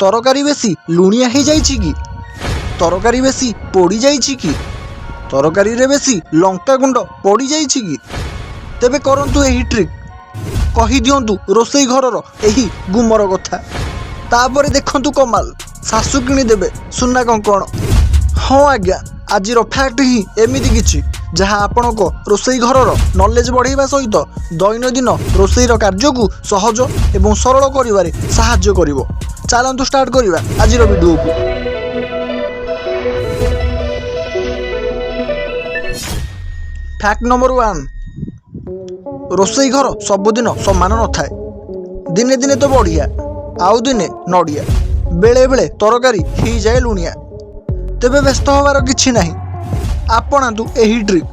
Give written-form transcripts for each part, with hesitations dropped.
ତରକାରୀ ବେଶୀ ଲୁଣିଆ ହେଇଯାଇଛି କି? ତରକାରୀ ବେଶୀ ପୋଡ଼ିଯାଇଛି କି? ତରକାରୀରେ ବେଶୀ ଲଙ୍କାଗୁଣ୍ଡ ପଡ଼ିଯାଇଛି କି? ତେବେ କରନ୍ତୁ ଏହି ଟ୍ରିକ୍। କହିଦିଅନ୍ତୁ ରୋଷେଇ ଘରର ଏହି ଗୁମର କଥା। ତାପରେ ଦେଖନ୍ତୁ କମାଲ, ଶାଶୁ କିଣିଦେବେ ସୁନା କଙ୍କଣ। ହଁ ଆଜ୍ଞା, ଆଜିର ଫ୍ୟାକ୍ଟ ହିଁ ଏମିତି କିଛି, ଯାହା ଆପଣଙ୍କ ରୋଷେଇ ଘରର ନଲେଜ ବଢ଼ାଇବା ସହିତ ଦୈନନ୍ଦିନ ରୋଷେଇର କାର୍ଯ୍ୟକୁ ସହଜ ଏବଂ ସରଳ କରିବାରେ ସାହାଯ୍ୟ କରିବ। ଚାଲନ୍ତୁ ଷ୍ଟାର୍ଟ କରିବା ଆଜିର ଭିଡ଼ିଓକୁ। ଫ୍ୟାକ୍ଟ ନମ୍ବର 1, ରୋଷେଇ ଘର ସବୁଦିନ ସମାନ ନଥାଏ। ଦିନେ ଦିନେ ତ ବଢ଼ିଆ, ଆଉ ଦିନେ ନଡ଼ିଆ। ବେଳେବେଳେ ତରକାରୀ ହେଇଯାଏ ଲୁଣିଆ। ତେବେ ବ୍ୟସ୍ତ ହେବାର କିଛି ନାହିଁ, ଆପଣାନ୍ତୁ ଏହି ଟ୍ରିକ୍।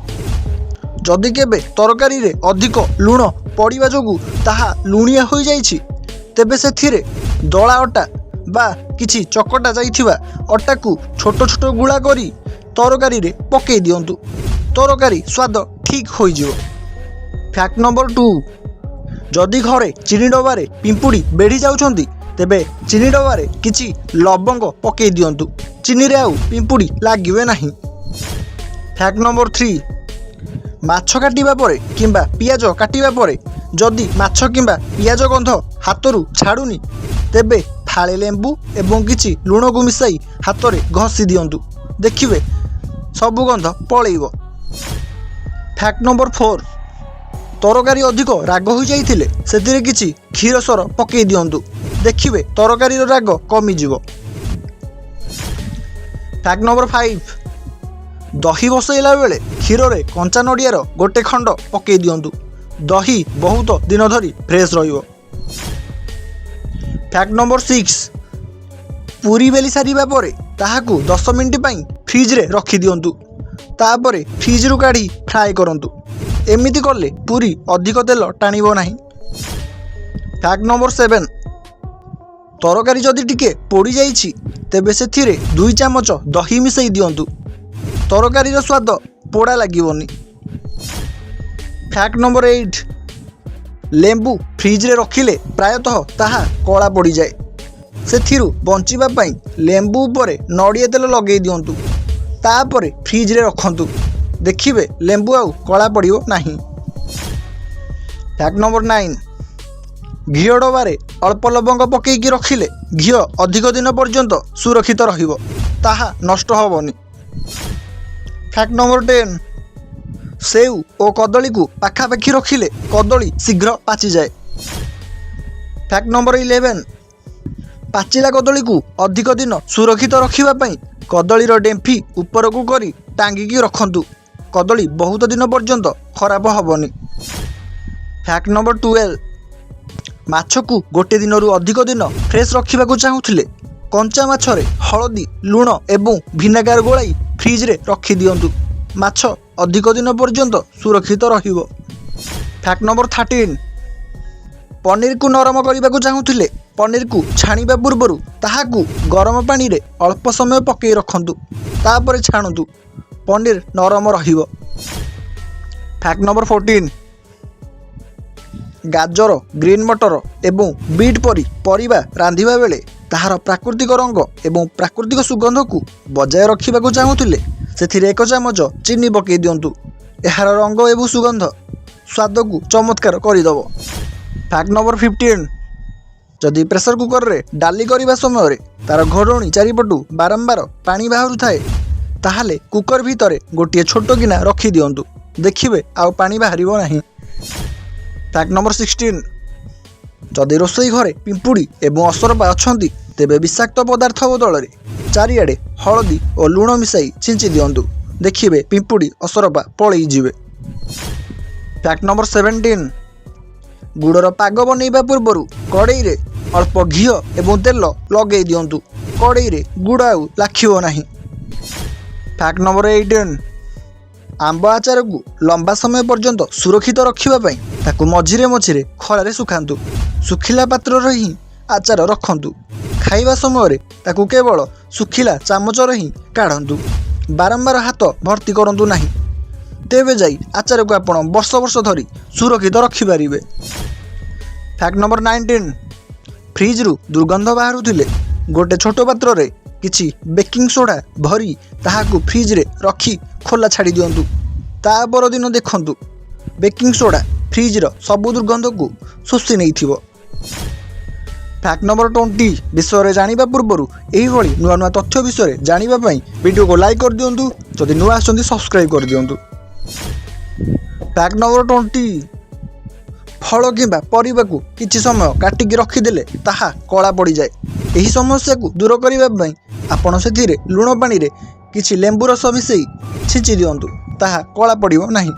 ଯଦି କେବେ ତରକାରୀରେ ଅଧିକ ଲୁଣ ପଡ଼ିବା ଯୋଗୁଁ ତାହା ଲୁଣିଆ ହୋଇଯାଇଛି, ତେବେ ସେଥିରେ ଦଳା ଅଟା ବା କିଛି ଚକଟା ଯାଇଥିବା ଅଟାକୁ ଛୋଟ ଛୋଟ ଗୁଳା କରି ତରକାରୀରେ ପକାଇ ଦିଅନ୍ତୁ। ତରକାରୀ ସ୍ୱାଦ ଠିକ୍ ହୋଇଯିବ। ଫ୍ୟାକ୍ଟ ନମ୍ବର 2, ଯଦି ଘରେ ଚିନି ଡବାରେ ପିମ୍ପୁଡ଼ି ବେଢ଼ି ଯାଉଛନ୍ତି, ତେବେ ଚିନି ଡବାରେ କିଛି ଲବଙ୍ଗ ପକାଇ ଦିଅନ୍ତୁ। ଚିନିରେ ଆଉ ପିମ୍ପୁଡ଼ି ଲାଗିବେ ନାହିଁ। ଫ୍ୟାକ୍ଟ ନମ୍ବର 3, ମାଛ କାଟିବା ପରେ କିମ୍ବା ପିଆଜ କାଟିବା ପରେ ଯଦି ମାଛ କିମ୍ବା ପିଆଜ ଗନ୍ଧ ହାତରୁ ଛାଡ଼ୁନି, ତେବେ ଫାଳେ ଲେମ୍ବୁ ଏବଂ କିଛି ଲୁଣକୁ ମିଶାଇ ହାତରେ ଘଷି ଦିଅନ୍ତୁ। ଦେଖିବେ, ସବୁ ଗନ୍ଧ ପଳେଇବ। ଫ୍ୟାକ୍ଟ ନମ୍ବର 4, ତରକାରୀ ଅଧିକ ରାଗ ହୋଇଯାଇଥିଲେ ସେଥିରେ କିଛି କ୍ଷୀର ସର ପକାଇ ଦିଅନ୍ତୁ। ଦେଖିବେ, ତରକାରୀର ରାଗ କମିଯିବ। ଫ୍ୟାକ୍ଟ ନମ୍ବର 5, ଦହି ବସେଇଲା ବେଳେ କ୍ଷୀରରେ କଞ୍ଚା ନଡ଼ିଆର ଗୋଟେ ଖଣ୍ଡ ପକାଇ ଦିଅନ୍ତୁ। ଦହି ବହୁତ ଦିନ ଧରି ଫ୍ରେଶ୍ ରହିବ। ଫ୍ୟାକ୍ଟ ନମ୍ବର 6, ପୁରୀ ବେଲି ସାରିବା ପରେ ତାହାକୁ 10 ମିନିଟ୍ ପାଇଁ ଫ୍ରିଜରେ ରଖିଦିଅନ୍ତୁ। ତାପରେ ଫ୍ରିଜରୁ କାଢ଼ି ଫ୍ରାଏ କରନ୍ତୁ। ଏମିତି କଲେ ପୁରୀ ଅଧିକ ତେଲ ଟାଣିବ ନାହିଁ। ଫ୍ୟାକ୍ଟ ନମ୍ବର 7, ତରକାରୀ ଯଦି ଟିକେ ପୋଡ଼ିଯାଇଛି, ତେବେ ସେଥିରେ 2 ଚାମଚ ଦହି ମିଶାଇ ଦିଅନ୍ତୁ। ତରକାରୀର ସ୍ୱାଦ ପୋଡ଼ା ଲାଗିବନି। ଫ୍ୟାକ୍ଟ ନମ୍ବର 8, ଲେମ୍ବୁ ଫ୍ରିଜରେ ରଖିଲେ ପ୍ରାୟତଃ ତାହା କଳା ପଡ଼ିଯାଏ। ସେଥିରୁ ବଞ୍ଚିବା ପାଇଁ ଲେମ୍ବୁ ଉପରେ ନଡ଼ିଆ ତେଲ ଲଗାଇ ଦିଅନ୍ତୁ। ତାପରେ ଫ୍ରିଜରେ ରଖନ୍ତୁ। ଦେଖିବେ, ଲେମ୍ବୁ ଆଉ କଳା ପଡ଼ିବ ନାହିଁ। ଫ୍ୟାକ୍ଟ ନମ୍ବର 9, ଘିଅ ଡବାରେ ଅଳ୍ପ ଲବଙ୍ଗ ପକାଇକି ରଖିଲେ ଘିଅ ଅଧିକ ଦିନ ପର୍ଯ୍ୟନ୍ତ ସୁରକ୍ଷିତ ରହିବ, ତାହା ନଷ୍ଟ ହେବନି। ଫ୍ୟାକ୍ଟ ନମ୍ବର 10, ସେଉ ଓ କଦଳୀକୁ ପାଖାପାଖି ରଖିଲେ କଦଳୀ ଶୀଘ୍ର ପାଚିଯାଏ। ଫ୍ୟାକ୍ଟ ନମ୍ବର 11, ପାଚିଲା କଦଳୀକୁ ଅଧିକ ଦିନ ସୁରକ୍ଷିତ ରଖିବା ପାଇଁ କଦଳୀର ଡେମ୍ଫି ଉପରକୁ କରି ଟାଙ୍ଗିକି ରଖନ୍ତୁ। କଦଳୀ ବହୁତ ଦିନ ପର୍ଯ୍ୟନ୍ତ ଖରାପ ହେବନି। ଫ୍ୟାକ୍ଟ ନମ୍ବର 12, ମାଛକୁ ଗୋଟେ ଦିନରୁ ଅଧିକ ଦିନ ଫ୍ରେଶ୍ ରଖିବାକୁ ଚାହୁଁଥିଲେ କଞ୍ଚା ମାଛରେ ହଳଦୀ, ଲୁଣ ଏବଂ ଭିନେଗାର ଗୋଳାଇ ଫ୍ରିଜରେ ରଖିଦିଅନ୍ତୁ। ମାଛ ଅଧିକ ଦିନ ପର୍ଯ୍ୟନ୍ତ ସୁରକ୍ଷିତ ରହିବ। ଫ୍ୟାକ୍ଟ ନମ୍ବର 13, ପନିରକୁ ନରମ କରିବାକୁ ଚାହୁଁଥିଲେ ପନିରକୁ ଛାଣିବା ପୂର୍ବରୁ ତାହାକୁ ଗରମ ପାଣିରେ ଅଳ୍ପ ସମୟ ପକାଇ ରଖନ୍ତୁ। ତାପରେ ଛାଣନ୍ତୁ, ପନିର ନରମ ରହିବ। ଫ୍ୟାକ୍ଟ ନମ୍ବର 14, ଗାଜର, ଗ୍ରୀନ୍ ମଟର ଏବଂ ବିଟ୍ ପରି ପରିବା ରାନ୍ଧିବା ବେଳେ ତାହାର ପ୍ରାକୃତିକ ରଙ୍ଗ ଏବଂ ପ୍ରାକୃତିକ ସୁଗନ୍ଧକୁ ବଜାୟ ରଖିବାକୁ ଚାହୁଁଥିଲେ ସେଥିରେ 1 ଚାମଚ ଚିନି ପକାଇ ଦିଅନ୍ତୁ। ଏହାର ରଙ୍ଗ ଏବଂ ସୁଗନ୍ଧ ସ୍ୱାଦକୁ ଚମତ୍କାର କରିଦେବ। ଫ୍ୟାକ୍ଟ ନମ୍ବର 15, ଯଦି ପ୍ରେସର କୁକରରେ ଡାଲି କରିବା ସମୟରେ ତାର ଘୋଡ଼ଣୀ ଚାରିପଟୁ ବାରମ୍ବାର ପାଣି ବାହାରୁଥାଏ, ତାହେଲେ କୁକର ଭିତରେ ଗୋଟିଏ ଛୋଟ ଗିନା ରଖିଦିଅନ୍ତୁ। ଦେଖିବେ, ଆଉ ପାଣି ବାହାରିବ ନାହିଁ। ଫ୍ୟାକ୍ଟ ନମ୍ବର 16, ଯଦି ରୋଷେଇ ଘରେ ପିମ୍ପୁଡ଼ି ଏବଂ ଅସରପା ଅଛନ୍ତି, ତେବେ ବିଷାକ୍ତ ପଦାର୍ଥ ବଦଳରେ ଚାରିଆଡ଼େ ହଳଦୀ ଓ ଲୁଣ ମିଶାଇ ଛିଞ୍ଚି ଦିଅନ୍ତୁ। ଦେଖିବେ, ପିମ୍ପୁଡ଼ି ଅସରପା ପଳେଇଯିବେ। ଫ୍ୟାକ୍ଟ ନମ୍ବର 17, ଗୁଡ଼ର ପାଗ ବନେଇବା ପୂର୍ବରୁ କଡ଼େଇରେ ଅଳ୍ପ ଘିଅ ଏବଂ ତେଲ ଲଗାଇ ଦିଅନ୍ତୁ। କଡ଼େଇରେ ଗୁଡ଼ ଆଉ ଲାଖିବ ନାହିଁ। ଫ୍ୟାକ୍ଟ ନମ୍ବର 18, ଆମ୍ବ ଆଚାରକୁ ଲମ୍ବା ସମୟ ପର୍ଯ୍ୟନ୍ତ ସୁରକ୍ଷିତ ରଖିବା ପାଇଁ ତାକୁ ମଝିରେ ମଝିରେ ଖରାରେ ଶୁଖାନ୍ତୁ। ଶୁଖିଲା ପାତ୍ରରେ ହିଁ ଆଚାର ରଖନ୍ତୁ। ଖାଇବା ସମୟରେ ତାକୁ କେବଳ ଶୁଖିଲା ଚାମଚରେ ହିଁ କାଢ଼ନ୍ତୁ। ବାରମ୍ବାର ହାତ ଭର୍ତ୍ତି କରନ୍ତୁ ନାହିଁ। ତେବେ ଯାଇ ଆଚାରକୁ ଆପଣ ବର୍ଷ ବର୍ଷ ଧରି ସୁରକ୍ଷିତ ରଖିପାରିବେ। ଫ୍ୟାକ୍ଟ ନମ୍ବର 19, ଫ୍ରିଜ୍ରୁ ଦୁର୍ଗନ୍ଧ ବାହାରୁଥିଲେ ଗୋଟେ ଛୋଟ ପାତ୍ରରେ କିଛି ବେକିଂ ସୋଡ଼ା ଭରି ତାହାକୁ ଫ୍ରିଜରେ ରଖି ଖୋଲା ଛାଡ଼ି ଦିଅନ୍ତୁ। ତା ପରଦିନ ଦେଖନ୍ତୁ, ବେକିଂ ସୋଡ଼ା ଫ୍ରିଜର ସବୁ ଦୁର୍ଗନ୍ଧକୁ ଶୋଷି ନେଇଥିବ। ଫ୍ୟାକ୍ଟ ନମ୍ବର 20 ବିଷୟରେ ଜାଣିବା ପୂର୍ବରୁ ଏହିଭଳି ନୂଆ ନୂଆ ତଥ୍ୟ ବିଷୟରେ ଜାଣିବା ପାଇଁ ଭିଡ଼ିଓକୁ ଲାଇକ୍ କରିଦିଅନ୍ତୁ। ଯଦି ନୂଆ ଆସୁଛନ୍ତି, ସବସ୍କ୍ରାଇବ୍ କରିଦିଅନ୍ତୁ। ଫ୍ୟାକ୍ଟ ନମ୍ବର 20, ଫଳ କିମ୍ବା ପରିବାକୁ କିଛି ସମୟ କାଟିକି ରଖିଦେଲେ ତାହା କଳା ପଡ଼ିଯାଏ। ଏହି ସମସ୍ୟାକୁ ଦୂର କରିବା ପାଇଁ ଆପଣ ସେଥିରେ ଲୁଣ ପାଣିରେ କିଛି ଲେମ୍ବୁ ରସ ମିଶାଇ ଛିଞ୍ଚି ଦିଅନ୍ତୁ, ତାହା କଳା ପଡ଼ିବ ନାହିଁ।